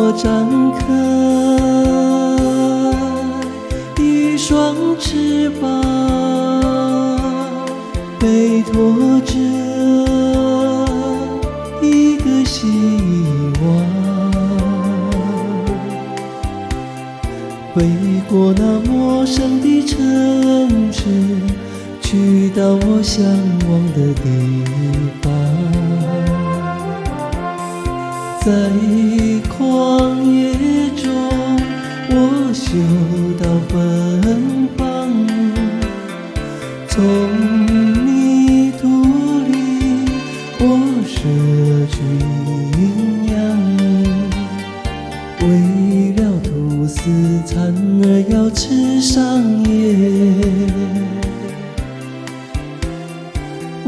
我展開一雙翅膀，背馱著一個希望，飛過那陌生的城市，去到我嚮往的地方。在曠野中，我嗅到芬芳，從泥土裡我攝取營養，為了吐司蠶兒要吃上葉，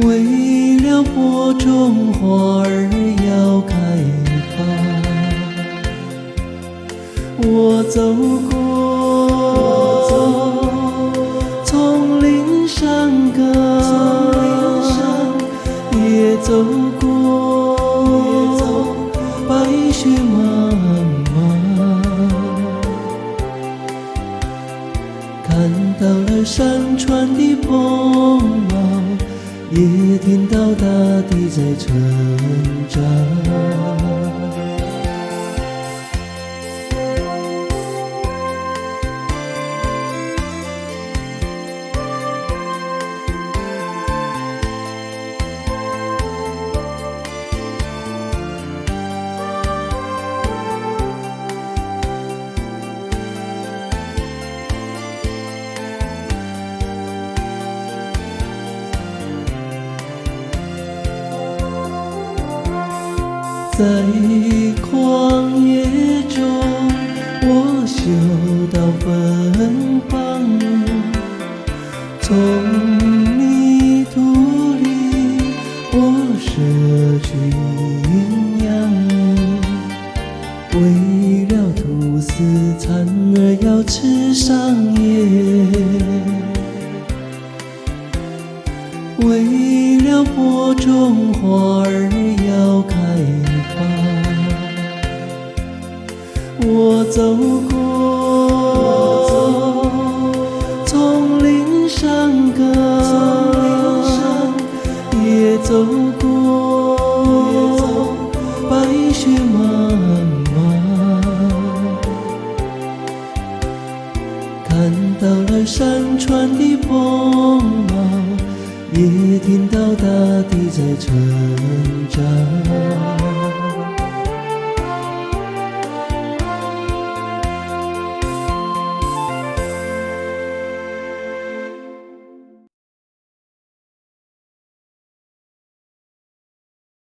為了播種花兒要開放。我走過叢林山崗，也走過白雪茫茫，看到了山川的風貌，也聽到大地在成長。在曠野中，我嗅到芬芳，從泥土裡我攝取營養，為了吐司蠶兒要吃上葉，為了播種花兒要開放。我走過叢林山崗，也走過白雪茫茫，看到了山川的風貌，也聽到大地在成長。